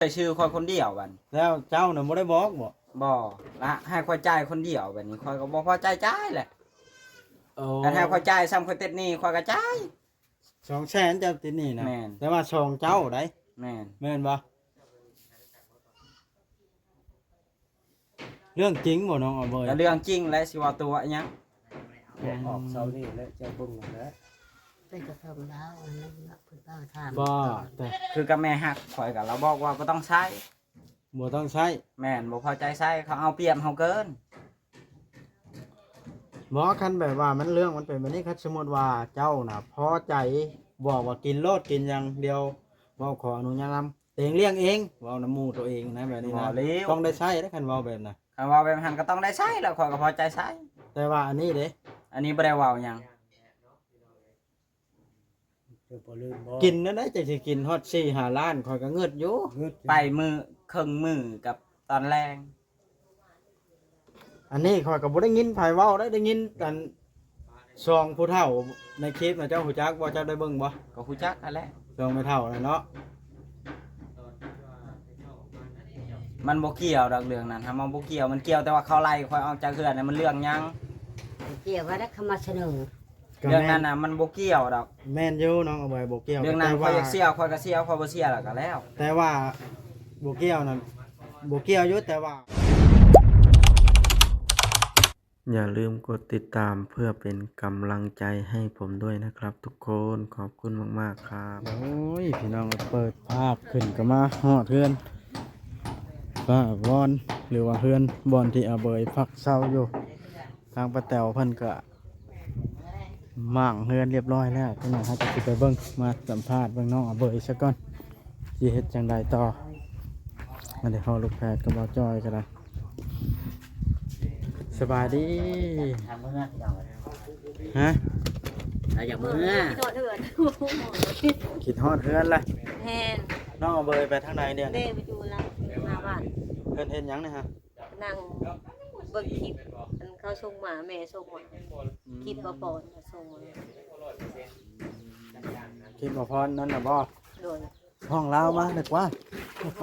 ໃສ່ຊື່ຂ້ອຍຄົນດຽວບັດນີ້. ແລ້ວເຈົ້ານະບໍ່ໄດ້ບອກບໍ? ບໍ່. ລະໃຫ້ຂ້ອຍຈ່າຍຄົນດຽວ ບັດນີ້ຂ້ອຍກໍບໍ່ພໍໃຈຈ່າຍແຫຼະ. ໂອ້ ຄັນໃຫ້ຂ້ອຍຈ່າຍຊ້ຳ ຂ້ອຍຕິດໜີ້ ຂ້ອຍກໍຈ່າຍ. ສອງແສນເຈົ້າຕິດໜີ້ນະ? ແມ່ນ. ແຕ່ວ່າສອງເຈົ້າໃດ໋. ແມ່ນ. ແມ່ນບໍ່? ເລື່ອງຈິງບໍ່ນ້ອງອາເບີຍ? ກໍເລື່ອງຈິງແຫຼະ ຊິເວົ້າຕົວະຫຍັງ? ອອກເຊົ້ານີ້ແຫຼະ ເຈົ້າເບິ່ງແຫຼະ. ເປັນກະເທີາລາວ ອັນນັ້ນເນາະ ເພິ່ນກໍຖາມ. ບໍ່ ແຕ່ຄືກັບແມ່ຮັກຂ້ອຍກໍລາວບອກວ່າບໍ່ຕ້ອງໃຊ້. ບໍ່ຕ້ອງໃຊ້. ແມ່ນ ບໍ່ພໍໃຈໃຊ້ ເຂົາເອົາປຽບເຮົາເກີນ. ບໍ່ ຄັນແບບວ່າມັນເລື່ອງມັນເປັນແບບນີ້ ຄັນສົມມຸດວ່າເຈົ້ານະພໍໃຈ ບອກວ່າກິນໂລດ ກິນຢ່າງດຽວ ເວົ້າຂໍອະນຸຍາດນຳ ໂຕເອງລ້ຽງເອງ ເວົ້ານຳໝູ່ໂຕເອງນະ ແບບນີ້ນະ. ບໍ່ແລ້ວ ຕ້ອງໄດ້ໃຊ້ເດ້ ຄັນເວົ້າແບບນັ້ນ. ຄັນເວົ້າແບບນັ້ນກໍຕ້ອງໄດ້ໃຊ້ແລ້ວ ຂ້ອຍກໍພໍໃຈໃຊ້. ແຕ່ວ່າອັນນີ້ເດ້ ອັນນີ້ບໍ່ໄດ້ເວົ້າຫຍັງ. ເຈົ້າບໍ່ລືມບໍ່? ກິນແນວໃດຈັ່ງຊິກິນຮອດສີ່ຫ້າລ້ານ ຂ້ອຍກໍເງືອດຢູ່. ເງືອດຢູ່. ໄປມື້ ເຄິ່ງມື້ກັບຕອນແລງ. ອັນນີ້ຂ້ອຍກໍບໍ່ໄດ້ຍິນໃຜເວົ້າໄດ໋ ໄດ້ຍິນອັນສອງຜູ້ເຖົ້າໃນຄລິບນະ. ເຈົ້າຮູ້ຈັກບໍ່? ເຈົ້າໄດ້ເບິ່ງບໍ່? ກໍຮູ້ຈັກຫັ້ນແຫຼະ ສອງແມ່ເຖົ້ານັ້ນເນາະ. ມັນບໍ່ກ່ຽວດອກເລື່ອງນັ້ນ ຫາມັນບໍ່ກ່ຽວ. ມັນກ່ຽວແຕ່ວ່າເຂົາໄລ່ຂ້ອຍອອກຈາກເຮືອນນະ ມັນເລື່ອງຫຍັງ? ບໍ່ກ່ຽວວ່າໄດ້ເຂົ້າມາສະເໜີ. ກໍແມ່ນ ເລື່ອງນັ້ນນະມັນບໍ່ກ່ຽວດອກ. ແມ່ນຢູ່ນ້ອງອາເບີຍ ບໍ່ກ່ຽວ. ເລື່ອງນັ້ນຂ້ອຍຢາກເສຍ ຂ້ອຍກໍເສຍ ຂ້ອຍບໍ່ເສຍແລ້ວກໍແລ້ວ. ແຕ່ວ່າບໍ່ກ່ຽວນັ້ນ ບໍ່ກ່ຽວຢູ່ ແຕ່ວ່າ ຢ່າลืมกดติดตามเพื่อเป็นกำลังใจให้ผมด้วยนะครับทุกคน ขอบคุณมากๆครับ. ໂອ້ຍ ພີ່ນ້ອງ ເປີດພາບຂຶ້ນກໍມາຮອດເຮືອນປ້າວອນ ຫຼືວ່າເຮືອນບ່ອນທີ່ອາເບີຍພັກເຊົາຢູ່. ທາງປ້າແຕ๋ວເພິ່ນກໍມ້າງເຮືອນຮຽບຮ້ອຍແລ້ວ. ພີ່ນ້ອງ ເຮົາກໍຊິໄປເບິ່ງ ມາສຳພາດເບິ່ງນ້ອງອາເບີຍຊະກ່ອນ ຊິເຮັດຈັ່ງໃດຕໍ່. ອັນນີ້ພໍ່ລູກແພດກັບບ່າວຈ້ອຍກໍໄດ້. ສະບາຍດີ. ທາງເມືອ ພີ່ນ້ອງເອີຍ. ຮະ? ເຮົາຢາກເມືອ. ຄິດຮອດເຮືອນ. ຄິດຮອດເຮືອນລະ. ແມ່ນ. ນ້ອງອາເບີຍໄປທາງໃດດຽວນີ້? ເດ້ ໄປຢູ່ລາວ ຢູ່ໜ້າບ້ານ. ເພິ່ນເຮັດຫຍັງນີ້ຮະ? ນັ່ງເບິ່ງຄລິບ ອັນເຂົາສົ່ງມາ ແມ່ສົ່ງມາ. ອືມ. ຄລິບບ່າວພອນເຂົາສົ່ງມາ. ຄລິບບ່າວພອນນັ້ນນະບໍ? ໂດຍ. ຫ້ອງລາວມາດີກວ່າ. ອືມ.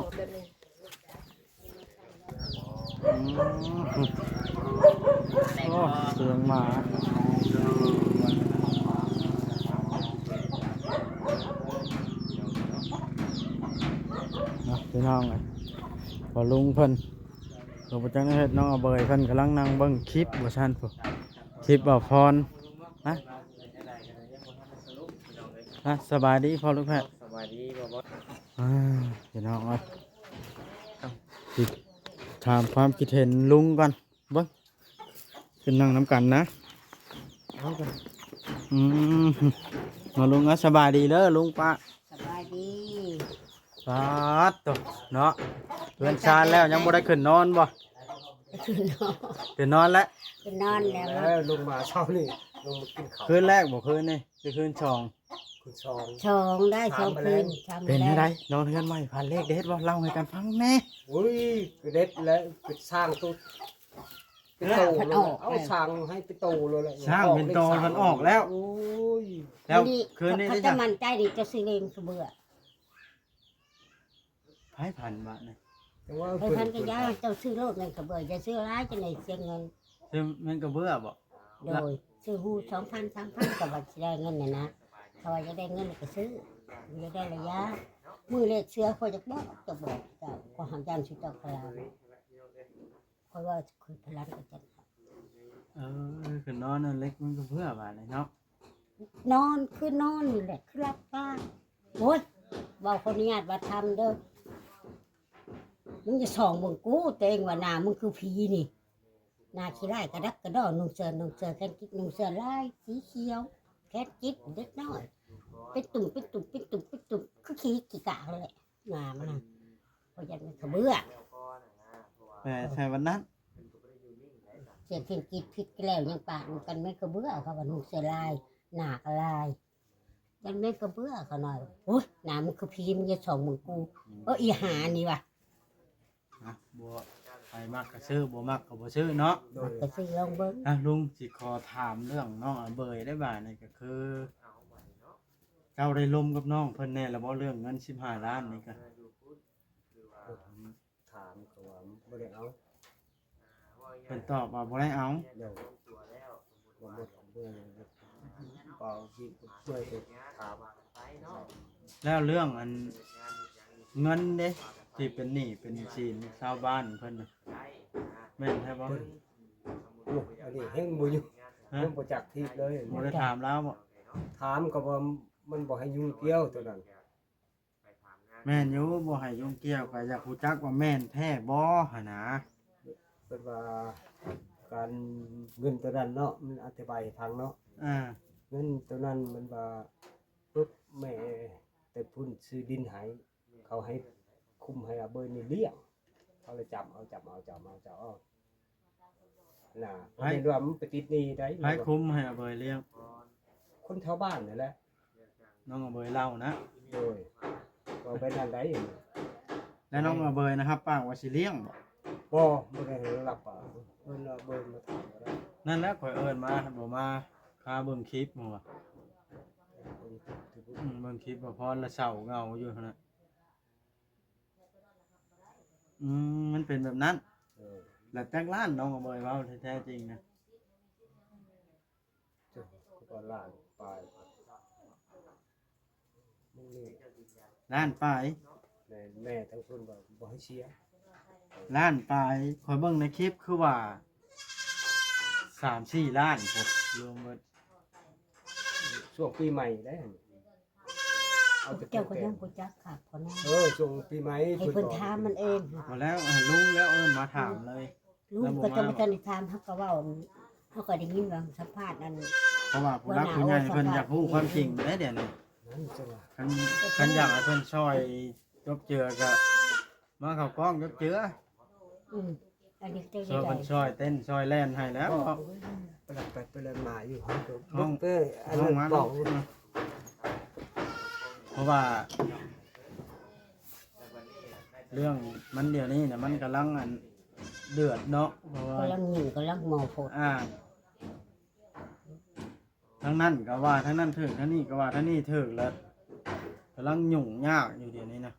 ໂອ້ ສຽງໝາເນາະ ພີ່ນ້ອງເອີຍ. ພໍ່ລຸງເພິ່ນ ກໍບໍ່ຈັກແນວເຮັດ ນ້ອງອາເບີຍເພິ່ນກຳລັງນັ່ງເບິ່ງຄລິບວ່າຊັ້ນພຸ້ນ ຄລິບບ່າວພອນ. ຮະ? ຮະ? ສະບາຍດີພໍ່ລູກແພດ. ສະບາຍດີ. ອ່າ ພີ່ນ້ອງເອີຍ ຊິຖາມຄວາມຄິດເຫັນລຸງກ່ອນ ເບິ່ງ ຂຶ້ນນັ່ງນຳກັນນະ. ເອົາກັນ. ອືມ ມາລຸງ ເອົາ ສະບາຍດີເດີລຸງປ້າ. ສະບາຍດີ. ປາດໂທ້ເນາະ ເຮືອນຊານແລ້ວ ຍັງບໍ່ໄດ້ຂຶ້ນນອນບໍ່? ຂຶ້ນນອນ. ຂຶ້ນນອນແລ້ວ. ຂຶ້ນນອນແລ້ວ. ເອີ ລຸງມາເຊົ້ານີ້ ລົງມາກິນເຂົ້າ. ຄືນແລກບໍ່? ຄືນນີ້ ຄືຄືນສອງ? ຄືນສອງ. ສອງໄດ້ ສອງຄືນ. ເປັນແນວໃດ? ນອນເຮືອນໃໝ່ ຝັນເລກເດັດບໍ່? ເລົ່າໃຫ້ກັນຟັງແດ່. ໂອ້ຍ ກະເດັດແລ້ວ ເປັນຊ້າງໂຕ ເປັນໂຕເລີຍ. ເອົາຊ້າງໃຫ້ເປັນໂຕເລີຍແຫຼະ. ຊ້າງເປັນໂຕ ມັນອອກແລ້ວ. ໂອ້ຍ ແລ້ວຄືນນີ້ ຄັນເຈົ້າໝັ້ນໃຈນີ້ ເຈົ້າຊື້ເລງສະເບືອ. ໃຜຝັນບາດນີ້? ໃຜຝັນກໍຢ່າ ເຈົ້າຊື້ໂລດແມ່ນກະເບືອ ຢ່າຊື້ຫຼາຍ ຈັ່ງໃດເສຍເງິນ. ຊື້ແມ່ນກະເບືອບໍ? ໂດຍ. ຊື້ຫູສອງພັນ ສາມພັນ ກໍວ່າຊິໄດ້ເງິນຫັ້ນນະ. ເຂົາວ່າຢາກໄດ້ເງິນກໍຊື້ ບໍ່ຢາກໄດ້ລະຢ່າ. ມື້ເລກເຊື່ອ ຂ້ອຍຢາກບອກ ຈະບອກເຈົ້າ ກໍຫາກຢ້ານຊິເຈົ້າພະລານ. ຂ້ອຍວ່າຂ້ອຍພະລັນກັນຈັກ. ເອີ ຄືນອນນັ້ນເລັກມັນກໍເພື່ອບາດນີ້ເນາະ. ນອນ ຄືນອນນີ້ແຫຼະ ຄືຫຼັບຕາ. ໂອ້ຍ ເວົ້າຂໍອະນຸຍາດວ່າທຳເດີ ມຶງຢ່າສ່ອງເບິ່ງກູ ໂຕເອງວ່າໜ້າມຶງຄືຜີນີ້. ໜ້າຂີ້ຮ້າຍກະດັກກະດໍ ນຸ່ງເສື້ອ ນຸ່ງເສື້ອແຂນກິດ ນຸ່ງເສື້ອລາຍສີຂຽວ ແຂນກິດເດັກນ້ອຍ ເປັນຕຸ່ມ ເປັນຕຸ່ມ ເປັນຕຸ່ມ ເປັນຕຸ່ມ ຄືຂີ້ຮີດຂີ້ກາກຫັ້ນແຫຼະ. ໜ້າມັນນະ ຂ້ອຍຢ້ານແມ່ນຂະເບືອ. ແປໃສ່ວັນນັ້ນ ສຽງເພງກິດຜິດກັນແລ້ວ ຍັງປາກນຳກັນແມ່ນຂະເບືອ. ເຂົາວ່ານຸ່ງເສື້ອລາຍ ໜ້າກໍລາຍ ຢ້ານແມ່ນຂະເບືອ. ເຂົານ້ອຍ ໂອ້ຍ ໜ້າມຶງຄືຜີ ມຶງຢ່າສ່ອງເບິ່ງກູ. ເອີ ອີຫ່ານີ້ວ່າ ນະ ບໍ່ ໃຜມັກກໍຊື້ ບໍ່ມັກກໍບໍ່ຊື້ເນາະ. ໂດຍ ມັກກໍຊື້ລອງເບິ່ງ. ອ່ະ ລຸງຊິຂໍຖາມເລື່ອງນ້ອງອາເບີຍໄດ້ບາດນີ້ ກໍຄືເຈົ້າໄດ້ລົມກັບນ້ອງເພິ່ນແດ່ລະບໍ່ ເລື່ອງເງິນສິບຫ້າລ້ານນີ້ກະ? ຄື ຖາມກໍວ່າບໍ່ໄດ້ເອົາ ເພິ່ນຕອບວ່າບໍ່ໄດ້ເອົາ ໂດຍ ບໍ່ໝົດເບິ່ງເປົ່າຊິຊ່ວຍໄປຖາມ ແລ້ວເລື່ອງອັນເງິນເດ້ ທີ່ເປັນໜີ້ເປັນສິນຊາວບ້ານເພິ່ນນະ ແມ່ນແທ້ບໍ່? ເພິ່ນ ໂອ້ ອັນນີ້ແຮງບໍ່ຢູ່ ຮະ? ຍັງບໍ່ຈັກທີບເລີຍ ບໍ່ໄດ້ຖາມລາວບໍ່? ຖາມກໍວ່າມັນບໍ່ໃຫ້ຫຍຸ້ງກ່ຽວໂຕນັ້ນ. ແມ່ນຢູ່ ບໍ່ໃຫ້ຫຍຸ້ງກ່ຽວ ກໍຢາກຮູ້ຈັກວ່າແມ່ນແທ້ບໍ່ຫັ້ນນາ. ເພິ່ນວ່າການເງິນໂຕນັ້ນເນາະ ມັນອະທິບາຍໃຫ້ຟັງເນາະ ອ່າ ເງິນໂຕນັ້ນມັນວ່າປຶບ ແມ່ແຕ່ພຸ້ນຊື້ດິນໃຫ້ ເຂົາໃຫ້ຄຸ້ມໃຫ້ອາເບີຍນີ້ລ້ຽງ ເຂົາລະຈຳເອົາ ຈຳເອົາ ຈຳເອົາ ຈຳເອົາ ນະ ໃຜ ເພິ່ນວ່າມັນໄປຕິດໜີ້ໄດ໋ ໃຜຄຸ້ມໃຫ້ອາເບີຍລ້ຽງ? ຄົນແຖວບ້ານນັ້ນແຫຼະ ນ້ອງອາເບີຍເລົ່ານະ ໂດຍ ເວົ້າໄປນັ້ນໄດ໋ ແລ້ວນ້ອງອາເບີຍນະ ຮັບປາກວ່າຊິລ້ຽງບໍ່? ບໍ່ ບໍ່ໄດ້ຮັບປາກ ເອີ້ນອາເບີຍມາຖາມກໍໄດ້ ນັ້ນແຫຼະ ຂ້ອຍເອີ້ນມາ ບໍ່ມາ ຄາເບິ່ງຄລິບ ເພາະວ່າ ອືມ ເບິ່ງຄລິບ ບໍ່ພໍລະເສົ້າເຫງົາຢູ່ຫັ້ນນະ. ອືມ ມັນເປັນແບບນັ້ນ ເອີ ແລ້ວຈັກລ້ານ ນ້ອງອາເບີຍເວົ້າແທ້ໆຈິງນະ? ກໍລ້ານປາຍ ມັນນີ້ ລ້ານປາຍ ແມ່ ແມ່ທັງຄົນວ່າບໍ່ໃຫ້ເສຍ ລ້ານປາຍ ຂ້ອຍເບິ່ງໃນຄລິບຄືວ່າ ສາມສີ່ລ້ານພຸ້ນ ລວມເບິດ ຊ່ວງປີໃໝ່ໄດ໋ ເຈົ້າກໍຍັງບໍ່ຈັກຄັກພໍນະ ເອີ ຊ່ວງປີໃໝ່ ໃຫ້ເພິ່ນຖາມມັນເອງ ພໍແລ້ວ ໃຫ້ລຸງແລ້ວເອີ້ນມາຖາມເລີຍ ອືມ ລຸງກໍຈະບໍ່ທັນໄດ້ຖາມ ເຮົາກໍເວົ້າ ເຮົາກໍໄດ້ຍິນວ່າສຳພາດນັ້ນ ເພາະວ່າຜູ້ຫຼັກຜູ້ໃຫຍ່ເພິ່ນຢາກຮູ້ຄວາມຈິງເດ້ດຽວນີ້ ນັ້ນຈັ່ງວ່າ ຄັນ ຄັນຢາກໃຫ້ເພິ່ນຊ່ອຍຈົບເຈືອກໍມາເຂົ້າກ້ອງຈົບເຈືອ ອືມ ອັນນີ້ເຈົ້າ ຊ່ອຍເພິ່ນ ໄດ້ ຊ່ອຍເຕັ້ນຊ່ອຍແລ່ນໃຫ້ແລ້ວ ກໍ ເນາະ ປະດັບໄປປະດັບມາຢູ່ ຫ້ອງ ຫ້ອງ ເບິ່ງເປີ ອັນນັ້ນ ຫ້ອງມັນ ເວົ້າ ເພາະວ່າເລື່ອງມັນດຽວນີ້ນະ ມັນກຳລັງອັນເດືອດເນາະ ເພາະວ່າ ກຳລັງຍິງ ກຳລັງເມົາໂພດ ອ່າ ທາງນັ້ນກໍວ່າທາງນັ້ນຖືກ ທາງນີ້ກໍວ່າທາງນີ້ຖືກ ແລ້ວກຳລັງຫຍຸ້ງຍາກຢູ່ດຽວນີ້ນະ.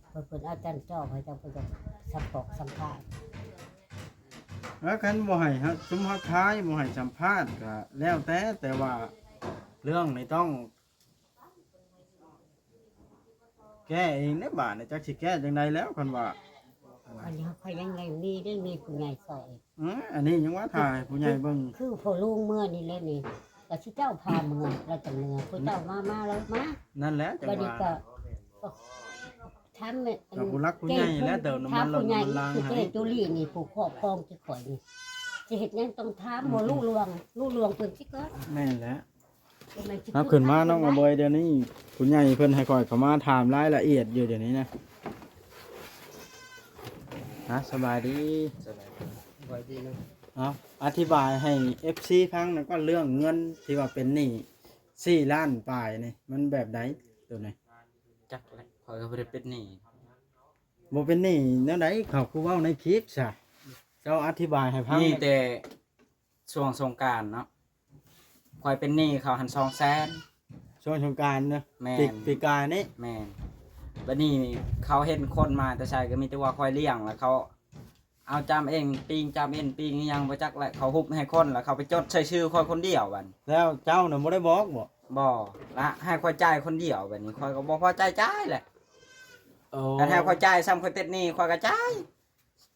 ເພິ່ນ ເພິ່ນເອົາຈັນຈອກໃຫ້ເຈົ້າ ເພິ່ນຈະສຳປອກສຳພາດ ແລ້ວຄັນບໍ່ໃຫ້ເຮົາ ຊຸມເຮົາທາຍ ບໍ່ໃຫ້ສຳພາດກໍແລ້ວແຕ່ ແຕ່ວ່າເລື່ອງນີ້ຕ້ອງ ແກ້ເອງເດ້ບາດນີ້ ຈັກຊິແກ້ຈັ່ງໃດແລ້ວຄັນວ່າ ອັນນີ້ຂ້ອຍຍັງໄດ້ມີ ໄດ້ມີຜູ້ໃຫຍ່ຊ່ອຍ ເອີ ອັນນີ້ຍັງວ່າຖ້າໃຫ້ຜູ້ໃຫຍ່ເບິ່ງ ຄື ຄືພໍ່ລຸງເມືອນີ້ແຫຼະນີ້ ກໍຊິເຈົ້າພາເມືອ ລາວຈະເມືອ ຜູ້ເຈົ້າມາ ມາ ລາວມາ ນັ້ນແຫຼະ ຈັງວ່າ ບັດນີ້ກໍ ກໍຖາມແມ່ ກໍຜູ້ຫຼັກຜູ້ໃຫຍ່ແຫຼະ ເຕີມນ້ຳມັນລົດນ້ຳມັນລາງໃຫ້ ເຈົ້າຈຸລີນີ້ ຜູ້ຄອບຄອງທີ່ຂ້ອຍນີ້ ຊິເຮັດຫຍັງຕ້ອງຖາມ ອືມ ບໍ່ລຸລວງ ລຸລວງເພິ່ນຊິກ່ອນ ແມ່ນແຫຼະ. ເອົາຂຶ້ນມານ້ອງອາເບີຍ ດຽວນີ້ຜູ້ໃຫຍ່ເພິ່ນໃຫ້ຂ້ອຍເຂົ້າມາຖາມລາຍລະອຽດຢູ່ດຽວນີ້ນະ. ຮະ ສະບາຍດີ ສະບາຍດີ ສະບາຍດີເນາະ. ເອົາ ອະທິບາຍໃຫ້ເອັຟຊີຟັງແລ້ວກໍເລື່ອງເງິນທີ່ວ່າເປັນໜີ້ສີ່ລ້ານປາຍນີ້ ມັນແບບໃດໂຕນີ້? ຈັກແຫຼະ ຂ້ອຍກໍບໍ່ໄດ້ເປັນໜີ້ ບໍ່ເປັນໜີ້ແນວໃດ ເຂົາຄືເວົ້າໃນຄລິບຊະ ເຈົ້າອະທິບາຍໃຫ້ຟັງ ມີແຕ່ ຊ່ວງສົງການເນາະ ຂ້ອຍເປັນໜີ້ເຂົາຫັ້ນສອງແສນ ຊ່ວງສົງການເນາະ ແມ່ນ ປີ ປີກາຍນີ້ ແມ່ນ ບັດນີ້ເຂົາເຫັນຄົນມາແຕ່ໃສກໍມີແຕ່ວ່າຂ້ອຍລ້ຽງ ແລ້ວເຂົາເອົາຈາມເອັນປີ້ງ ຈາມເອັນປີ້ງອີ່ຫຍັງບໍ່ຈັກ ແລ້ວເຂົາຮຸບໃຫ້ຄົນ ແລ້ວເຂົາໄປຈົດໃສ່ຊື່ຂ້ອຍຄົນດຽວ ບັດ ແລ້ວເຈົ້ານະບໍ່ໄດ້ບອກບໍ? ບໍ່ ລະໃຫ້ຂ້ອຍຈ່າຍຄົນດຽວ ບັດນີ້ຂ້ອຍກໍບໍ່ພໍໃຈຈ່າຍແຫຼະ ໂອ້ ຄັນໃຫ້ຂ້ອຍຈ່າຍຊ້ຳ ຂ້ອຍຕິດໜີ້ ຂ້ອຍກໍຈ່າຍ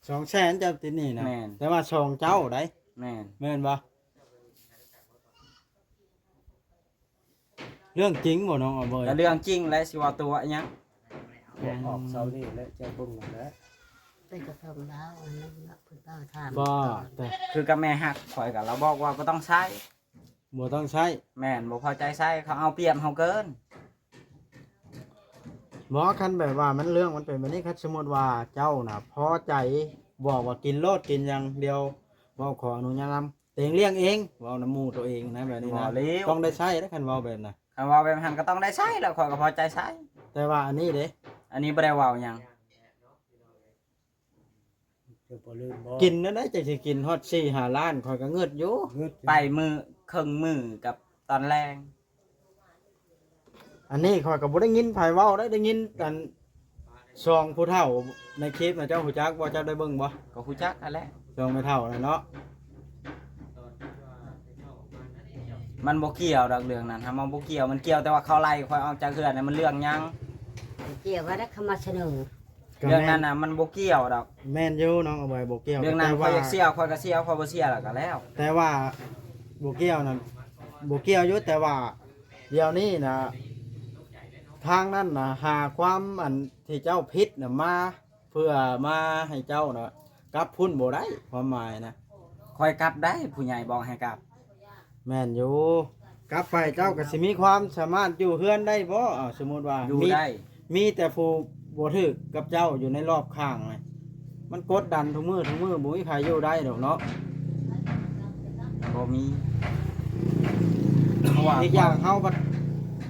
ສອງແສນເຈົ້າຕິດໜີ້ນະ ແມ່ນ ແຕ່ວ່າສອງເຈົ້າໃດ໋ ແມ່ນ ແມ່ນບໍ່? ເລື່ອງຈິງບໍ່ນ້ອງອາເບີຍ? ກໍເລື່ອງຈິງແຫຼະ ຊິເວົ້າຕົວະຫຍັງ ອອກເຊົ້ານີ້ແຫຼະ ເຈົ້າເບິ່ງແຫຼະ ເປັນກະເພິ່ນລາວ ອັນນັ້ນເນາະ ເພິ່ນກໍຖາມ ບໍ່ ແຕ່ ຄືກັບແມ່ຮັກຂ້ອຍກໍລາວບອກວ່າບໍ່ຕ້ອງໃຊ້ ບໍ່ຕ້ອງໃຊ້ ແມ່ນ ບໍ່ພໍໃຈໃຊ້ ເຂົາເອົາປຽບເຮົາເກີນ. ບໍ່ ຄັນແບບວ່າມັນເລື່ອງມັນເປັນແບບນີ້ ຄັນສົມມຸດວ່າເຈົ້ານະພໍໃຈ ບອກວ່າກິນໂລດ ກິນຫຍັງ ດຽວເວົ້າຂໍອະນຸຍາດນຳ ໂຕເອງລ້ຽງເອງ ເວົ້ານຳໝູ່ໂຕເອງນະ ແບບນີ້ນະ ຕ້ອງໄດ້ໃຊ້ເດ້ ຄັນເວົ້າແບບນະ ຄັນເວົ້າແບບຫັ້ນກໍຕ້ອງໄດ້ໃຊ້ແລ້ວ ຂ້ອຍກໍພໍໃຈໃຊ້ ແຕ່ວ່າອັນນີ້ເດ້ ອັນນີ້ບໍ່ໄດ້ເວົ້າຫຍັງ. ເຈົ້າບໍ່ລືມບໍ່? ກິນນັ້ນໄດ໋ ເຈົ້າຊິກິນຮອດສີ່ຫ້າລ້ານ ຂ້ອຍກໍເງືອດຢູ່ ເງືອດຢູ່ ໄປມື້ ເຄິ່ງມື້ກັບຕອນແລງ ອັນນີ້ຂ້ອຍກໍບໍ່ໄດ້ຍິນໃຜເວົ້າໄດ໋ ໄດ້ຍິນອັນສອງຜູ້ເຖົ້າໃນຄລິບນະ ເຈົ້າຮູ້ຈັກບໍ່? ເຈົ້າໄດ້ເບິ່ງບໍ່? ກໍຮູ້ຈັກຫັ້ນແຫຼະ ສອງແມ່ເຖົ້ານັ້ນເນາະ. ມັນບໍ່ກ່ຽວດອກເລື່ອງນັ້ນ ຫາມັນບໍ່ກ່ຽວ ມັນກ່ຽວແຕ່ວ່າເຂົາໄລ່ຂ້ອຍອອກຈາກເຮືອນ ມັນເລື່ອງຫຍັງ? ບໍ່ກ່ຽວວ່າໄດ້ເຂົາມາສະເໜີ ກໍ ເລື່ອງນັ້ນນະ ມັນບໍ່ກ່ຽວດອກ. ແມ່ນຢູ່ ນ້ອງອາເບີຍ ບໍ່ກ່ຽວ ເລື່ອງນັ້ນ ແຕ່ວ່າ ຂ້ອຍຢາກເສຍ ຂ້ອຍກໍເສຍ ຂ້ອຍບໍ່ເສຍແລ້ວກໍແລ້ວ. ແຕ່ວ່າບໍ່ກ່ຽວນັ້ນ ບໍ່ກ່ຽວຢູ່ ແຕ່ວ່າດຽວນີ້ນະ ທາງນັ້ນນະ ຫາຄວາມອັນທີ່ເຈົ້າຜິດນະມາ ເພື່ອມາໃຫ້ເຈົ້ານະກັບພຸ້ນບໍ່ໄດ້ ຄວາມໝາຍນະ. ຂ້ອຍກັບໄດ້ ຜູ້ໃຫຍ່ບອກໃຫ້ກັບ. ແມ່ນຢູ່ ກັບໄປເຈົ້າກໍຊິມີຄວາມສາມາດຢູ່ເຮືອນໄດ້ບໍ່? ເອົາ ສົມມຸດວ່າ ຢູ່ ມີ ໄດ້ ມີແຕ່ຜູ້ບໍ່ຖືກກັບເຈົ້າຢູ່ໃນລອບຂ້າງນະ ມັນກົດດັນທຸກມື້ທຸກມື້ ບໍ່ມີໃຜຢູ່ໄດ້ດອກເນາະ. ບໍ່ມີ ເພາະວ່າ ອີກຢ່າງເຮົາບັດ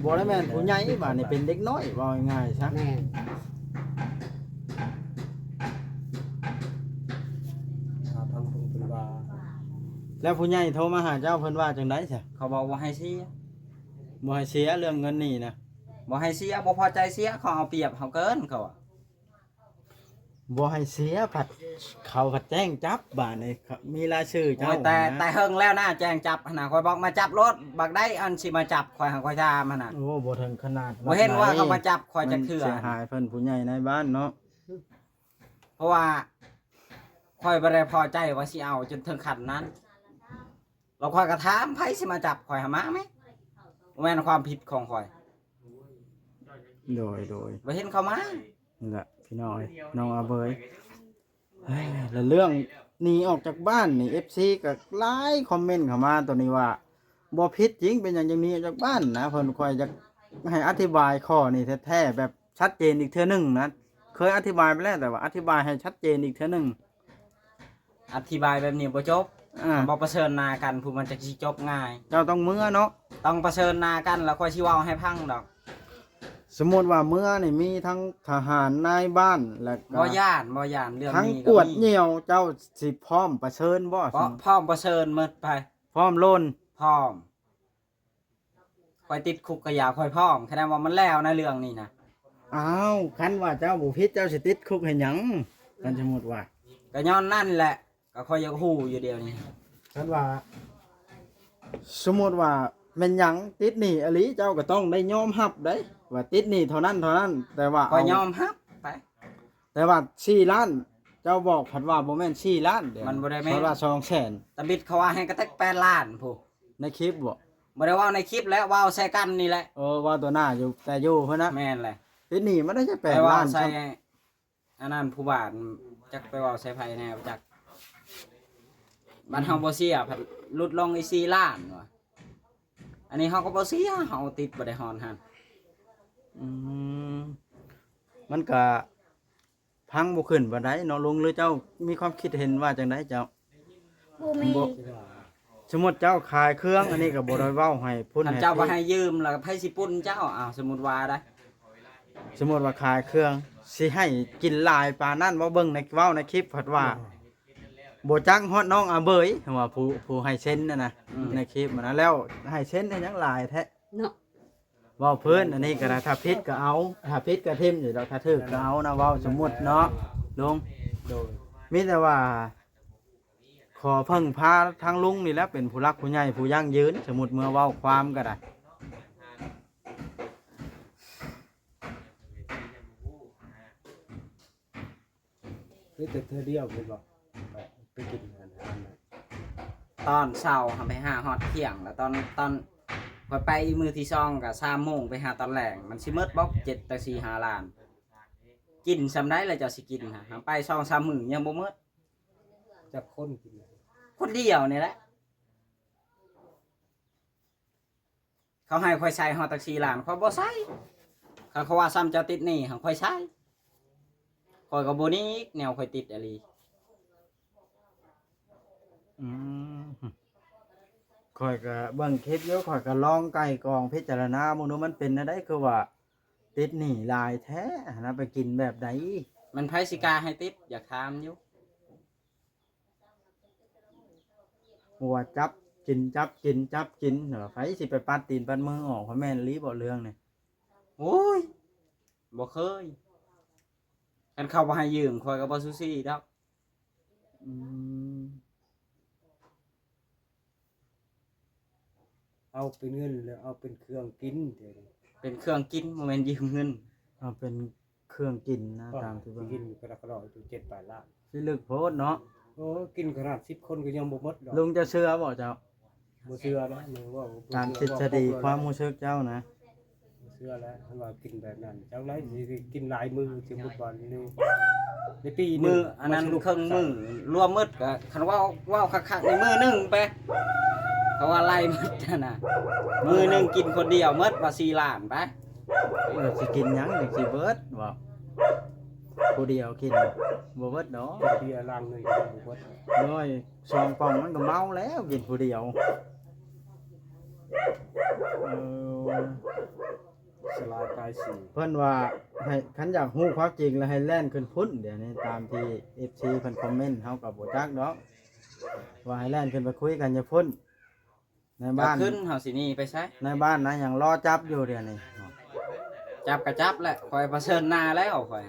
ບໍ່ໄດ້ແມ່ນຜູ້ໃຫຍ່ ບາດນີ້ເປັນເດັກນ້ອຍ ເວົ້າງ່າຍໆຊະ. ແມ່ນ ຖ້າທາງຜູ້ເພິ່ນວ່າ ແລ້ວຜູ້ໃຫຍ່ໂທມາຫາເຈົ້າ ເພິ່ນວ່າຈັ່ງໃດຊະ? ເຂົາບອກບໍ່ໃຫ້ເສຍ ບໍ່ໃຫ້ເສຍເລື່ອງເງິນນີ້ນະ. ບໍ່ໃຫ້ເສຍ ບໍ່ພໍໃຈເສຍ ເຂົາເອົາປຽບເຮົາເກີນ ເຂົາວ່າ. ບໍ່ໃຫ້ເສຍ ພັດ ເຂົາພັດແຈ້ງຈັບ ບາດນີ້ ມີລາຍຊື່ເຈົ້າ. ໂອ້ຍ ແຕ່ ແຕ່ເຫິງແລ້ວນະ ແຈ້ງຈັບຫັ້ນນະ ຂ້ອຍບອກມາຈັບໂລດ ບັກໃດອັນຊິມາຈັບຂ້ອຍ ຫາຂ້ອຍຖາມຫັ້ນນະ. ໂອ້ ບໍ່ເຖິງຂະໜາດ ບໍ່ເຫັນວ່າເຂົາມາຈັບຂ້ອຍຈັກເທື່ອ ມັນເສຍຫາຍເພິ່ນ ຜູ້ໃຫຍ່ໃນບ້ານເນາະ. ເພາະວ່າຂ້ອຍບໍ່ໄດ້ພໍໃຈວ່າຊິເອົາຈົນເຖິງຂັ້ນນັ້ນ ແລ້ວຂ້ອຍກໍຖາມ ໃຜຊິມາຈັບຂ້ອຍ ຫາມາແມ ບໍ່ແມ່ນຄວາມຜິດຂອງຂ້ອຍ. ໂດຍ ໂດຍ ບໍ່ເຫັນເຂົາມາ. ນີ້ແຫຼະພີ່ນ້ອງເອີຍ ນ້ອງອາເບີຍ ແລ້ວເລື່ອງໜີອອກຈາກບ້ານນີ້ ເອັຟຊີກໍຫຼາຍຄອມເມັນເຂົ້າມາໂຕນີ້ວ່າ ບໍ່ຜິດຈິງ ເປັນຫຍັງຈຶ່ງໜີອອກຈາກບ້ານນະ. ເພິ່ນ ຂ້ອຍຢາກໃຫ້ອະທິບາຍຂໍ້ນີ້ແທ້ໆ ແບບຊັດເຈນອີກເທື່ອໜຶ່ງນະ. ເຄີຍອະທິບາຍໄປແລ້ວ ແຕ່ວ່າອະທິບາຍໃຫ້ຊັດເຈນອີກເທື່ອໜຶ່ງ. ອະທິບາຍແບບນີ້ບໍ່ຈົບ ອ່າ ບໍ່ປະເຊີນໜ້າກັນ ຜູ້ມັນຈັກຊິຈົບງ່າຍ. ເຈົ້າຕ້ອງເມືອເນາະ ຕ້ອງປະເຊີນໜ້າກັນ ແລ້ວຂ້ອຍຊິເວົ້າໃຫ້ຟັງດອກ. ສົມມຸດວ່າເມືອນີ້ມີທັງທະຫານນາຍບ້ານ ແລ້ວກໍ ບໍ່ຢ້ານ ບໍ່ຢ້ານເລື່ອງນີ້ ທັງກວດຍ່ຽວ ເຈົ້າຊິພ້ອມປະເຊີນບໍ່? ພ້ອມປະເຊີນໝົດໄປ ພ້ອມໂລນ ພ້ອມ. ຂ້ອຍຕິດຄຸກກໍຢ່າ ຂ້ອຍພ້ອມ ຄະແນນວ່າມັນແລ້ວໃນເລື່ອງນີ້ນະ. ອ້າວ ຄັນວ່າເຈົ້າບໍ່ຜິດ ເຈົ້າຊິຕິດຄຸກເຮັດຫຍັງ? ຄັນສົມມຸດວ່າ ກໍຍ້ອນນັ້ນແຫຼະ ກໍຂ້ອຍຢາກຮູ້ຢູ່ດຽວນີ້. ຄັນວ່າ ສົມມຸດວ່າແມ່ນຫຍັງ ຕິດໜີ້ອີ່ຫຼີ ເຈົ້າກໍຕ້ອງໄດ້ຍອມຮັບເດ້ ວ່າຕິດໜີ້ເທົ່ານັ້ນເທົ່ານັ້ນ ແຕ່ວ່າ ຂ້ອຍຍອມຮັບໄປ. ແຕ່ວ່າສີ່ລ້ານ ເຈົ້າບອກພັດວ່າບໍ່ແມ່ນສີ່ລ້ານເດ້ ມັນບໍ່ໄດ້ແມ່ນ ເພິ່ນວ່າສອງແສນ ຕາບິດເຂົາວ່າໃຫ້ກະແຕັກແປດລ້ານພຸ້ນ ໃນຄລິບບໍ່? ບໍ່ໄດ້ເວົ້າໃນຄລິບແຫຼະ ເວົ້າໃສ່ກັນນີ້ແຫຼະ. ເອີ ເວົ້າຕໍ່ໜ້າຢູ່ ແຕ່ຢູ່ພຸ້ນນະ. ແມ່ນແຫຼະ ຕິດໜີ້ມັນໄດ້ຈັກແປດລ້ານ ໃສ່ ອັນນັ້ນຜູ້ບ້ານ ຈັກໄປເວົ້າໃສ່ໃຜແດ່ບໍ່ຈັກ. ບັດເຮົາບໍ່ເສຍ ພັດຫຼຸດລົງອີກສີ່ລ້ານວ່າ. ອັນນີ້ເຮົາກໍບໍ່ເສຍ ເຮົາຕິດບໍ່ໄດ້ຮອດຫັ້ນ. ອືມ ມັນກະ ພັງບໍ່ຂຶ້ນປານໃດເນາະລຸງ ຫຼືເຈົ້າມີຄວາມຄິດເຫັນວ່າຈັ່ງໃດເຈົ້າ? ບໍ່ມີ ບໍ່ ສົມມຸດເຈົ້າຂາຍເຄື່ອງ ອັນນີ້ກໍບໍ່ໄດ້ເວົ້າໃຫ້ພຸ້ນ ຄັນເຈົ້າບໍ່ໃຫ້ຢືມ ແລ້ວໃຜຊິປຸ້ນເຈົ້າ? ອ້າວ ສົມມຸດວ່າໄດ໋ ສົມມຸດວ່າຂາຍເຄື່ອງ ຊິໃຫ້ກິນຫຼາຍປານນັ້ນບໍ່? ເບິ່ງໃນ ເວົ້າໃນຄລິບພັດວ່າ ບໍ່ຈັກຮອດນ້ອງອາເບີຍ ວ່າຜູ້ ຜູ້ໃຫ້ເຊັນນັ້ນນະ ອືມ ໃນຄລິບຫັ້ນນະ ແລ້ວໃຫ້ເຊັນເຮັດຫຍັງຫຼາຍແທ້? ເນາະ ເວົ້າພື້ນ ອັນນີ້ກໍໄດ້ ຖ້າຜິດກໍເອົາ ຖ້າຜິດກໍຖິ້ມຢູ່ດອກ ຖ້າຖືກກໍເອົານະ ເວົ້າສົມມຸດເນາະລຸງ. ໂດຍ ມີແຕ່ວ່າຂໍເພິ່ງພາທາງລຸງນີ້ແຫຼະ ເປັນຜູ້ຫຼັກຜູ້ໃຫຍ່ຜູ້ຢັ້ງຢືນ ສົມມຸດເມື່ອເວົ້າຄວາມກໍໄດ້. ມີແຕ່ເທື່ອດຽວພຸ້ນບໍ່ ໄປ ໄປກິນອາຫານນະ? ຕອນເຊົ້າຫັ້ນໄປຫາຮອດທ່ຽງ ແລ້ວຕອນ ຕອນຂ້ອຍໄປມື້ທີສອງກໍສາມໂມງ ໄປຫາຕອນແລງ ມັນຊິໝົດບໍ່ ເຈັດ ຕັ້ງສີ່ຫ້າລ້ານ? ກິນສ່ຳໃດແລ້ວເຈົ້າຊິກິນຫະ? ຫາໄປສອງສາມມື້ຍັງບໍ່ໝົດ. ຈັກຄົນກິນ? ຄົນດຽວນີ້ແຫຼະ. ເຂົາໃຫ້ຂ້ອຍໃສ່ຮອດຕັກສີ່ລ້ານ ຂ້ອຍບໍ່ໃສ່. ຄັນເຂົາວ່າຊ້ຳເຈົ້າຕິດໜີ້ ຫາຂ້ອຍໃສ່ ຂ້ອຍກໍບໍ່ໜີ ແນວຂ້ອຍຕິດອີ່ຫຼີ. ອືມ ຂ້ອຍກໍເບິ່ງຄລິບຢູ່ ຂ້ອຍກໍລອງໄກ່ກອງພິຈາລະນາເບິ່ງດູ ມັນເປັນແນວໃດ ຄືວ່າຕິດໜີ້ຫຼາຍແທ້ຫັ້ນນະ ໄປກິນແບບໃດ? ມັນໃຜຊິກ້າໃຫ້ຕິດ ຢາກຖາມຢູ່. ວ່າຈັບກິນ ຈັບກິນ ຈັບກິນ ໃຜຊິໄປປັດຕີນປັດມືອອກ ວ່າແມ່ນອີ່ຫຼີບໍ່ເລື່ອງນີ້? ໂອ້ຍ ບໍ່ເຄີຍ. ຄັນເຂົາບໍ່ໃຫ້ຢືມ ຂ້ອຍກໍບໍ່ຊູຊີດອກ. ອືມ ເອົາເປັນເງິນ ແລ້ວເອົາເປັນເຄື່ອງກິນ ເປັນເຄື່ອງກິນ ບໍ່ແມ່ນຢືມເງິນ. ເອົາເປັນເຄື່ອງກິນນະ ຕາມທີ່ເບິ່ງ ກິນກະດອກກະດອກຢູ່ເຈັດປາຍລ້ານ. ຊິເລິກໂພດເນາະ. ໂອ້ ກິນຂະໜາດສິບຄົນກໍຍັງບໍ່ໝົດດອກ. ລຸງເຈົ້າເຊື່ອບໍ່ເຈົ້າ? ບໍ່ເຊື່ອນະ ແມ່ນເວົ້າ ຕາມທິດສະດີຄວາມຮູ້ສຶກເຈົ້ານະ. ບໍ່ເຊື່ອແລ້ວ ຄັນວ່າກິນແບບນັ້ນ ຈັກໄດ້ ອືມ ຊິກິນຫຼາຍມື້ ສົມມຸດວ່າໃນ ໃນປີໜຶ່ງ ມື້ອັນນັ້ນເຄິ່ງມື້ ລວມໝົດກໍ ຄັນເວົ້າ ເວົ້າຄັກໆ ໃນມື້ໜຶ່ງໄປ ເພາະວ່າໄລ່ໝົດຫັ້ນນະ ມື້ໜຶ່ງກິນຄົນດຽວໝົດວ່າສີ່ລ້ານໄປ. ເອີ ຊິກິນຫຍັງຈັ່ງຊິເບິດ ເວົ້າ ຜູ້ດຽວກິນບໍ່ເບິດດອກ. ກິນເບຍລັງໜຶ່ງກໍບໍ່ເບິດ. ໂອ້ຍ ສອງປ່ອງມັນກໍເມົາແລ້ວ ກິນຜູ້ດຽວ. ເອີ ສະຫຼາຍປາຍສີ. ເພິ່ນວ່າໃຫ້ ຄັນຢາກຮູ້ຄວາມຈິງແລ້ວໃຫ້ແລ່ນຂຶ້ນພຸ້ນ. ດຽວນີ້ຕາມທີ່ເອັຟຊີເພິ່ນຄອມເມັນ ເຮົາກໍບໍ່ຈັກດອກ ວ່າໃຫ້ແລ່ນຂຶ້ນໄປຄຸຍກັນຢູ່ພຸ້ນ. ໃນບ້ານ ຂຶ້ນ ເຮົາຊິໜີໄປໃສ? ໃນບ້ານນະ ຍັງລໍຈັບຢູ່ດຽວນີ້. ຈັບກະຈັບແຫຼະ ຂ້ອຍປະເຊີນໜ້າແລ້ວຂ້ອຍ.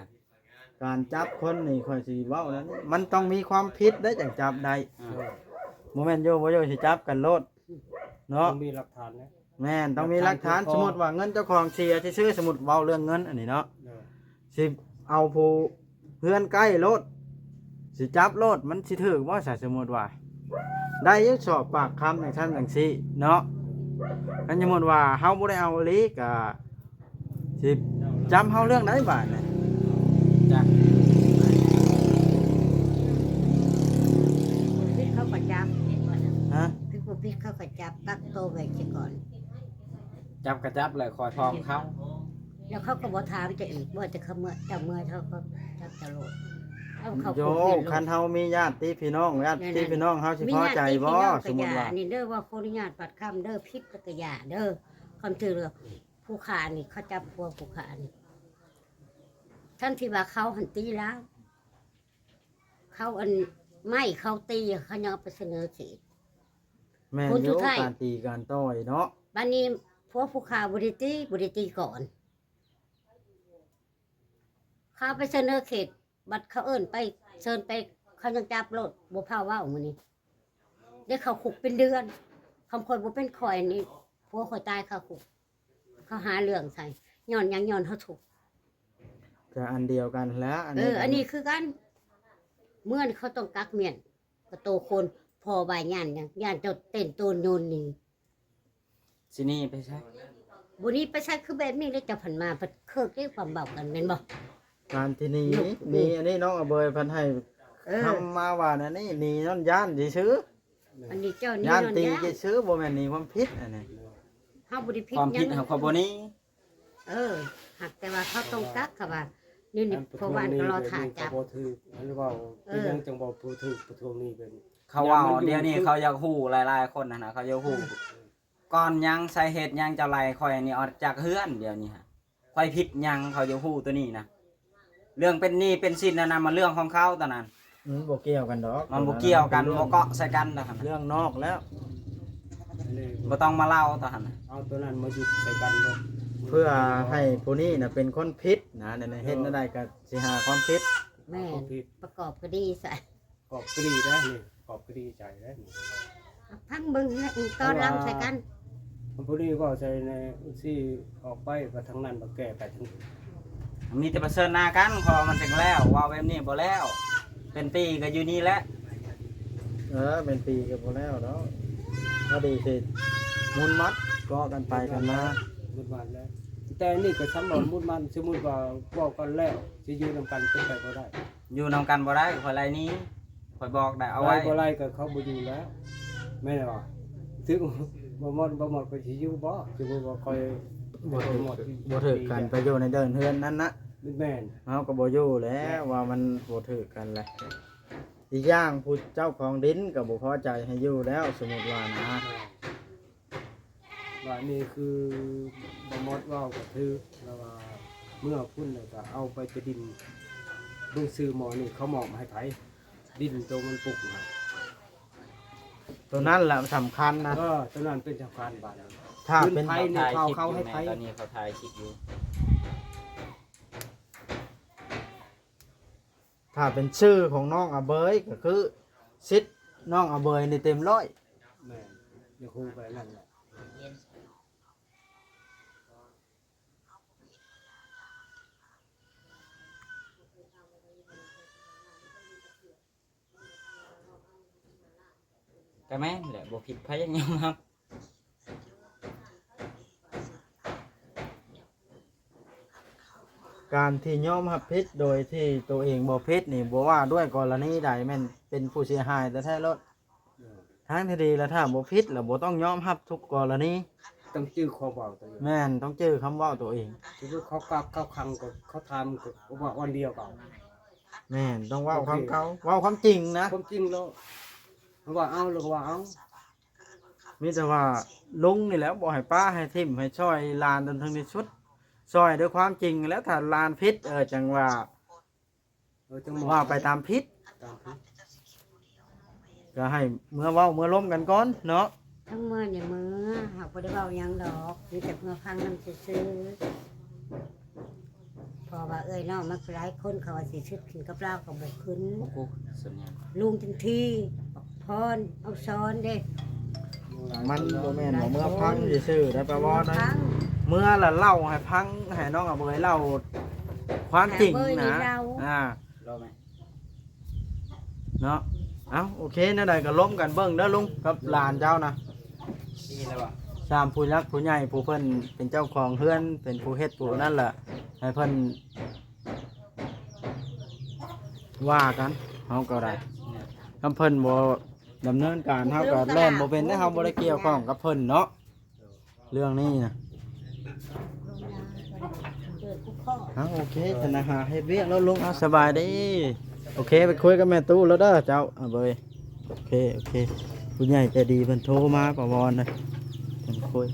ການຈັບຄົນນີ້ ຂ້ອຍຊິເວົ້ານັ້ນ ມັນຕ້ອງມີຄວາມຜິດເດ້ຈັ່ງຈັບໄດ້. ອືມ ບໍ່ແມ່ນຢູ່ບໍ່ຢູ່ຊິຈັບກັນໂລດເນາະ. ຕ້ອງມີຫຼັກຖານນະ. ແມ່ນ ຕ້ອງມີຫຼັກຖານ. ຫຼັກຖານ ສົມມຸດວ່າເງິນເຈົ້າຂອງເສຍຊື່ໆ ສົມມຸດເວົ້າເລື່ອງເງິນອັນນີ້ເນາະ. ເອີ ຊິເອົາຜູ້ເຮືອນໃກ້ໂລດ ຊິຈັບໂລດ ມັນຊິຖືກບໍ່ ສະ ສົມມຸດວ່າ ໄດ້ຢູ່ ສອບປາກຄຳຈັ່ງຊັ້ນຈັ່ງຊີ້ເນາະ. ຄັນສົມມຸດວ່າເຮົາບໍ່ໄດ້ເອົາອີ່ຫຼີ ກະຊິຈຳເຮົາເລື່ອງໃດບາດນີ້? ຈັກ ຜິດເຂົາກໍຈັບ ຜິດບໍ່ນະ? ຮະ? ຜິດບໍ່ຜິດເຂົາກໍຈັບ ກັກໂຕໄວ້ຊະກ່ອນ. ຈັບກະຈັບແຫຼະ ຂ້ອຍພ້ອມເຂົາ. ແລ້ວເຂົາກໍບໍ່ຖາມເຈົ້າອີກບໍ່? ແຕ່ເຂົາເມື່ອ ເຈົ້າເມື່ອເຂົາກໍຈັບເຈົ້າໂລດ. ເອົາເຂົາ ໂຢ ຄຸກເລີຍໂລດ. ຄັນເຮົາມີຍາດຕິພີ່ນ້ອງ ຍາດຕິພີ່ນ້ອງເຮົາຊິພໍໃຈບໍ່? ສົມມຸດວ່າ ນີ້ເດີ ວ່າຂໍອະນຸຍາດບາດຄຳເດີ ຜິດແລ້ວກໍຢ່າເດີ. ຄວາມຈິງແລ້ວ ຜູ້ຂ້ານີ້ເຂົາຈັບຜົວຜູ້ຂ້ານີ້ ທັງທີ່ວ່າເຂົາຫັ້ນຕີລາວ ເຂົາອັນ ໄມ້ເຂົາຕີ ເຂົາຍັງເອົາໄປສະເໜີເຂດ. ແມ່ນຢູ່ ການຕີການຕ່ອຍເນາະ. ບາດນີ້ຜົວຜູ້ຂ້າບໍ່ໄດ້ຕີ ບໍ່ໄດ້ຕີກ່ອນ ເຂົາໄປສະເໜີເຂດ ບັດເຂົາເອີ້ນໄປ ເຊີນໄປ ເຂົາຍັງຈັບໂລດ ບໍ່ພາເວົ້າມື້ນີ້ ໄດ້ເຂົ້າຄຸກເປັນເດືອນ. ຄຳຂ້ອຍບໍ່ເປັນຂ້ອຍນີ້ ຜົວຂ້ອຍຕາຍຄາຄຸກ. ເຂົາຫາເລື່ອງໃສ່ ຍ້ອນຫຍັງ? ຍ້ອນເຮົາທຸກ. ກໍອັນດຽວກັນແຫຼະ ອັນ ເອີ ນີ້ ອັນນີ້ຄືກັນ. ເມືອນເຂົາຕ້ອງກັກມ້ຽນ ກໍໂຕຄົນ ພໍ່ວ່າຢ້ານຫຍັງ? ຢ້ານເຈົ້າເຕັ້ນໂຕນໂຍນໜີ. ຊິໜີໄປໃສ? ບໍ່ໜີໄປໃສ ຄືແບບນີ້ແຫຼະ. ເຈົ້າພັນມາພັນເຄີກເດ້ ຄວາມເວົ້າກັນແມ່ນບໍ່? ການທີ່ໜີ ໜີອັນນີ້ ນ້ອງອະເບີຍເພິ່ນໃຫ້ ເອີ ຄຳມາວ່ານັ້ນນີ້ ໜີຍ້ອນຢ້ານຊື່ໆ. ອັນນີ້ເຈົ້າໜີຍ້ອນຢ້ານ ຈັ່ງຊີ້ ບໍ່ແມ່ນໜີຄວາມຜິດ. ອັນນີ້ເຮົາບໍ່ໄດ້ຜິດຫຍັງ ຄວາມຜິດເຮົາກໍບໍ່ໜີ. ເອີ ຫາກແຕ່ວ່າເຂົາຕ້ອງກັກ ເຂົາວ່ານີ້ ນີ້ ເພາະວ່າມັນກໍລໍຖ້າຈັບ. ເຂົາບໍ່ຖືກ ອັນເວົ້າ ເອີ ເປັນຫຍັງຈັ່ງບໍ່ຖືກປະທ້ວງນີ້ ເປັນ ເຂົາເວົ້າ ດຽວນີ້ເຂົາຢາກຮູ້ ຫຼາຍໆຄົນຫັ້ນນະ ເຂົາຢາກຮູ້ ອືມ ກ່ອນຫຍັງ ສາເຫດຫຍັງເຈົ້າໄລ່ຂ້ອຍນີ້ອອກຈາກເຮືອນ ດຽວນີ້ຫັ້ນ ຂ້ອຍຜິດຫຍັງ ເຂົາຢາກຮູ້ໂຕນີ້ນະ. ເລື່ອງເປັນໜີ້ເປັນສິນນັ້ນນະ ມັນເລື່ອງຂອງເຂົາຕອນນັ້ນ. ມັນບໍ່ກ່ຽວກັນດອກ ມັນບໍ່ກ່ຽວກັນ ບໍ່ເກາະໃສ່ກັນດອກຫັ້ນນະ ເລື່ອງນອກແລ້ວ. ບໍ່ຕ້ອງມາເລົ່າຕອນຫັ້ນນະ ເອົາໂຕນັ້ນມາຢຸດໃສ່ກັນເບິດ ເພື່ອໃຫ້ຜູ້ນີ້ນະເປັນຄົນຜິດນະ. ນັ້ນ ເຮັດແນວໃດກໍຊິຫາຄວາມຜິດ. ແມ່ນ ປະກອບຄະດີໃສ່ ປະກອບຄະດີໄດ້ນີ້ ປະກອບຄະດີໃສ່ໄດ້ນີ້. ຟັງເບິ່ງ ຕອນຫຼັງໃສ່ກັນ ຜູ້ນີ້ເວົ້າໃສ່ໃນ ຊີ້ອອກໄປ ວ່າທາງນັ້ນ ວ່າແກ້ໄປທາງ ມີແຕ່ປະເຊີນໜ້າກັນ ເພາະວ່າມັນຈັ່ງແລ້ວ. ເວົ້າແບບນີ້ບໍ່ແລ້ວ ເປັນປີກໍຢູ່ນີ້ແຫຼະ. ເອີ ເປັນປີກໍບໍ່ແລ້ວດອກ ພໍດີຊິມຸນມັດ ເກາະກັນໄປກັນມາ ມຸນມັດແລ້ວ. ແຕ່ອັນນີ້ກໍສຳລັບມຸນມັດ ສົມມຸດວ່າເວົ້າກັນແລ້ວ ຊິຢູ່ນຳກັນເປັນໄປບໍ່ໄດ້. ຢູ່ນຳກັນບໍ່ໄດ້ ຂ້ອຍໄລ່ໜີ ຂ້ອຍບອກໄດ້ ເອົາໄວ້ ໄລ່ບໍ່ໄລ່ກໍເຂົາບໍ່ຢູ່ແລ້ວ ແມ່ນບໍ່? ຖືກ ບໍ່ໝົດ ບໍ່ໝົດກໍຊິຢູ່ບໍ່? ສົມມຸດວ່າຂ້ອຍ ບໍ່ຖືກ ບໍ່ຖືກກັນ ໄປຢູ່ໃນເດີ່ນເຮືອນນັ້ນນະ ແມ່ນ ເຮົາກໍບໍ່ຢູ່ແລ້ວ ວ່າມັນບໍ່ຖືກກັນແຫຼະ. ອີກຢ່າງຜູ້ເຈົ້າຂອງດິນກໍບໍ່ພໍໃຈໃຫ້ຢູ່ແລ້ວ ສົມມຸດວ່ານະ ແມ່ນ. ບາດນີ້ຄືບໍ່ໝົດເວົ້າກໍຖືກ ແລ້ວວ່າເມື່ອພຸ້ນແລ້ວກໍເອົາໄປແຕ່ດິນ ເບິ່ງຊື່ໝໍ້ນີ້ເຂົາມອບໃຫ້ໃຜ? ດິນໂຕມັນປຸກນະ ໂຕນັ້ນແຫຼະສຳຄັນນະ. ເອີ ໂຕນັ້ນເປັນສຳຄັນ. ບາດນີ້ຖ້າເປັນ ເຂົາ ເຂົາໃຫ້ໃຜ? ຕອນນີ້ເຂົາຖ່າຍຄລິບຢູ່. ຖ້າເປັນຊື່ຂອງນ້ອງອາເບີຍ ກໍຄືສິດນ້ອງອາເບີຍນີ້ເຕັມຮ້ອຍ. ແມ່ນ ຢາກຮູ້ໄປນັ້ນແຫຼະ. ກໍແມ່ນແຫຼະ ບໍ່ຜິດໃຜຍັງຍອມຮັບ. ການທີ່ຍອມຮັບຜິດໂດຍທີ່ໂຕເອງບໍ່ຜິດນີ້ ບໍ່ວ່າດ້ວຍກໍລະນີໃດ ແມ່ນເປັນຜູ້ເສຍຫາຍແທ້ໆໂລດ. ເອີ ທາງທີ່ດີລະ ຖ້າບໍ່ຜິດລະ ບໍ່ຕ້ອງຍອມຮັບທຸກກໍລະນີ. ຕ້ອງຈື່ຄວາມເວົ້າຕົວເອງ. ແມ່ນ ຕ້ອງຈື່ຄຳເວົ້າຕົວເອງ. ສົມມຸດເຂົາກັກເຂົາຂັງ ກໍເຂົາຖາມ ກໍເວົ້າອັນດຽວກັນ. ແມ່ນ ຕ້ອງເວົ້າຄວາມເກົ່າ ເວົ້າຄວາມຈິງນະ ຄວາມຈິງໂລດ. ເຂົາວ່າເອົາ ແລ້ວກໍວ່າເອົາ. ມີແຕ່ວ່າລຸງນີ້ແຫຼະ ບໍ່ໃຫ້ປະໃຫ້ຖິ້ມ ໃຫ້ຊ່ອຍຫຼານຈົນເຖິງທີ່ສຸດ ຊ່ອຍດ້ວຍຄວາມຈິງ. ແລ້ວຖ້າຫຼານຜິດ ເອີ ຈັ່ງວ່າ ເອີ ຈັ່ງວ່າ ວ່າໄປຕາມຜິດ ຕາມຜິດ ກໍໃຫ້ເມືອເວົ້າເມືອລົມກັນກ່ອນເນາະ. ທັງເມືອນີ້ເມືອ ຫາກບໍ່ໄດ້ເວົ້າຫຍັງດອກ ມີແຕ່ເມືອຟັງນຳຊື່ໆ. ເພາະວ່າເອື້ອຍນ້ອງມັນຫຼາຍຄົນ ເຂົາວ່າຊິຊຶກຂຶ້ນກັບລາວກໍບໍ່ຂຶ້ນ. ໂອ້ໂຫ ສັນຍາ ລຸງຈັນທີ ບັກພອນ ເອົາຊ້ອນເດ້. ມັນບໍ່ແມ່ນວ່າເມືອຟັງຊື່ໆ ໄດ້ປະວອນນະ ເມືອລະເລົ່າໃຫ້ຟັງ ໃຫ້ນ້ອງອາເບີຍເລົ່າຄວາມຈິງນະ. ອາ ເນາະ ເອົ້າ ໂອເຄ ແນວໃດກໍລົມກັນເບິ່ງເດີລຸງກັບຫຼານເຈົ້ານະ. ຊາມຜູ້ຫຼັກຜູ້ໃຫຍ່ ຜູ້ເພິ່ນເປັນເຈົ້າຂອງເຮືອນ ເປັນຜູ້ເຮັດຜູ້ນັ້ນລະ ໃຫ້ເພິ່ນວ່າກັນ. ເຮົາກໍໄດ້ ຄັນເພິ່ນບໍ່ດຳເນີນການ ເຮົາກໍແລ່ນບໍ່ເປັນເດ້ ເຮົາບໍ່ໄດ້ກ່ຽວຂ້ອງກັບເພິ່ນເນາະ. ເລື່ອງນີ້ນະ ເອີ ໂອເຄ ທະນາຫາເຮັດວຽກແລ້ວລຸງ. ເອົາ ສະບາຍດີ. ໂອເຄ ໄປຄຸຍກັບແມ່ຕູ້ແລ້ວເດີເຈົ້າ. ອາເບີຍ ໂອເຄ ໂອເຄ ຜູ້ໃຫຍ່ໃຈດີເພິ່ນໂທມາປະວອນເດີ ເພິ່ນຄຸຍ.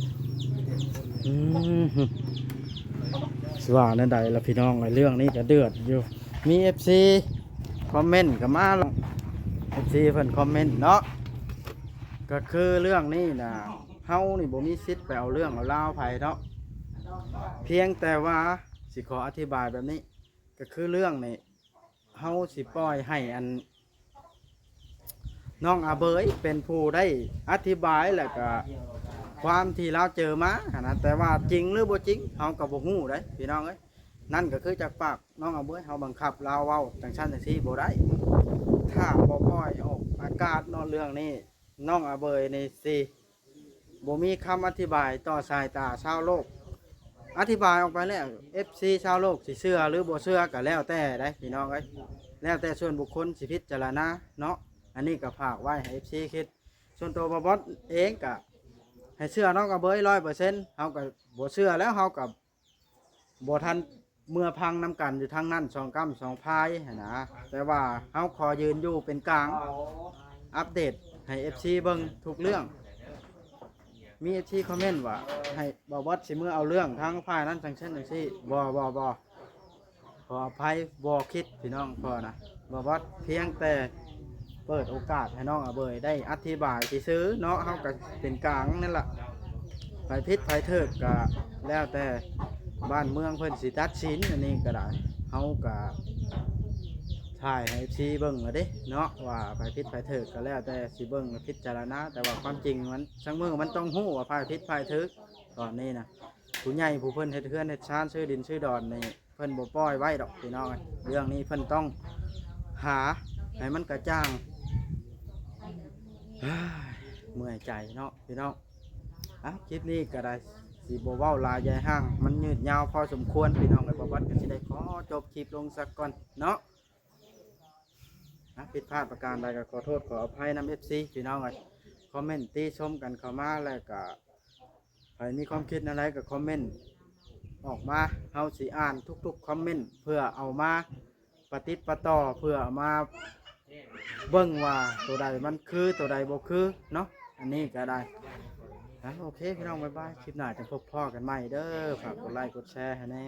ອືມ ຊິວ່າແນວໃດລະພີ່ນ້ອງເອີຍ ເລື່ອງນີ້ກໍເດືອດຢູ່. ມີເອັຟຊີຄອມເມັນກໍມາ ເອັຟຊີເພິ່ນຄອມເມັນເນາະ. ກໍຄືເລື່ອງນີ້ນະ ເຮົານີ້ບໍ່ມີສິດໄປເອົາເລື່ອງເອົາລາວໃຜເນາະ. ພຽງແຕ່ວ່າຊິຂໍອະທິບາຍແບບນີ້ ກໍຄືເລື່ອງນີ້ ເຮົາຊິປ່ອຍໃຫ້ອັນ ນ້ອງອາເບີຍເປັນຜູ້ໄດ້ອະທິບາຍ ແລ້ວກະຄວາມທີ່ລາວເຈີມາຫັ້ນນະ. ແຕ່ວ່າຈິງຫຼືບໍ່ຈິງ ເຮົາກໍບໍ່ຮູ້ເດ້ພີ່ນ້ອງເອີຍ. ນັ້ນກໍຄືຈາກປາກນ້ອງອາເບີຍ ເຮົາບັງຄັບລາວເວົ້າຈັ່ງຊັ້ນຈັ່ງຊີ້ບໍ່ໄດ້. ຖ້າບໍ່ປ່ອຍອອກອາກາດເນາະ ເລື່ອງນີ້ ນ້ອງອາເບີຍນີ້ຊິບໍ່ມີຄຳອະທິບາຍຕໍ່ສາຍຕາຊາວໂລກ. ອະທິບາຍອອກໄປແລ້ວ ເອັຟຊີຊາວໂລກຊິເຊື່ອຫຼືບໍ່ເຊື່ອກໍແລ້ວແຕ່ໃດພີ່ນ້ອງເອີຍ ແລ້ວແຕ່ສ່ວນບຸກຄົນຊິພິຈາລະນາເນາະ. ອັນນີ້ກໍຝາກໄວ້ໃຫ້ເອັຟຊີຄິດ. ສ່ວນຕົວບ່າວບອດເອງກໍໃຫ້ເຊື່ອນ້ອງອາເບີຍຮ້ອຍເປີເຊັນ ເຮົາກໍບໍ່ເຊື່ອແລ້ວ ເຮົາກໍ ບໍ່ທັນເມືອພັງນຳກັນຢູ່ທາງນັ້ນ ສອງກ້ຳສອງພາຍຫັ້ນນະ. ແຕ່ວ່າເຮົາຂໍຢືນຢູ່ເປັນກາງ ອັບເດດໃຫ້ເອັຟຊີເບິ່ງທຸກເລື່ອງ. ມີເອັຟຊີຄອມເມັນວ່າໃຫ້ບ່າວບອດຊິເມືອເອົາເລື່ອງທາງຝ່າຍນັ້ນຈັ່ງຊັ້ນຈັ່ງຊີ້. ບໍ່ ບໍ່ ບໍ່ ຂໍອະໄພ ບໍ່ຄິດພີ່ນ້ອງພໍ່ນະ. ບ່າວບອດພຽງແຕ່ເປີດໂອກາດໃຫ້ນ້ອງອາເບີຍໄດ້ອະທິບາຍຊື່ໆເນາະ. ເຮົາກໍເປັນກາງນັ້ນລະ ໃຜຜິດໃຜຖືກກໍແລ້ວແຕ່ບ້ານເມືອງເພິ່ນຊິຕັດສິນ. ອັນນີ້ກໍໄດ້ ເຮົາກໍຖ່າຍໃຫ້ເອັຟຊີເບິ່ງລະເດ້ເນາະ ວ່າໃຜຜິດໃຜຖືກກໍແລ້ວແຕ່ຊິເບິ່ງພິຈາລະນາ. ແຕ່ວ່າຄວາມຈິງມັນ ຊາງເມືອງມັນຕ້ອງຮູ້ວ່າໃຜຜິດໃຜຖືກ. ຕອນນີ້ນະ ຜູ້ໃຫຍ່ຜູ້ເພິ່ນເຮັດເຮືອນເຮັດຊານ ຊື້ດິນຊື້ດອນນີ້ ເພິ່ນບໍ່ປ່ອຍໄວ້ດອກພີ່ນ້ອງເອີຍ. ເລື່ອງນີ້ເພິ່ນຕ້ອງຫາໃຫ້ມັນກະຈ່າງ. ເມື່ອຍໃຈເນາະພີ່ນ້ອງ. ເອົ້າ ຄລິບນີ້ກໍໄດ້ ຊິບໍ່ເວົ້າຫຼາຍໃຫຍ່ຫ່າງ ມັນຍືດຍາວພໍສົມຄວນພີ່ນ້ອງເອີຍ. ບ່າວບອດກໍຊິໄດ້ຂໍຈົບຄລິບລົງສັກກ່ອນເນາະ. ອາ ຜິດພາດປະການໃດກໍຂໍໂທດຂໍອະໄພນຳເອັຟຊີພີ່ນ້ອງເອີຍ. ຄອມເມັນຕິຊົມກັນເຂົ້າມາ ແລ້ວກໍ ໃຜມີຄວາມຄິດແນວໃດກໍຄອມເມັນອອກມາ ເຮົາຊິອ່ານທຸກໆຄອມເມັນ ເພື່ອເອົາມາປະຕິດປະຕໍ່ ເພື່ອເອົາມາເບິ່ງວ່າໂຕໃດມັນຄື ໂຕໃດບໍ່ຄືເນາະ. ອັນນີ້ກໍໄດ້ ອາ ໂອເຄພີ່ນ້ອງ ບາຍບາຍ ຄລິບໜ້າຈັ່ງພົບພໍ້ກັນໃໝ່ເດີ. ຝາກກົດໄລກົດແຊໃຫ້ແດ່.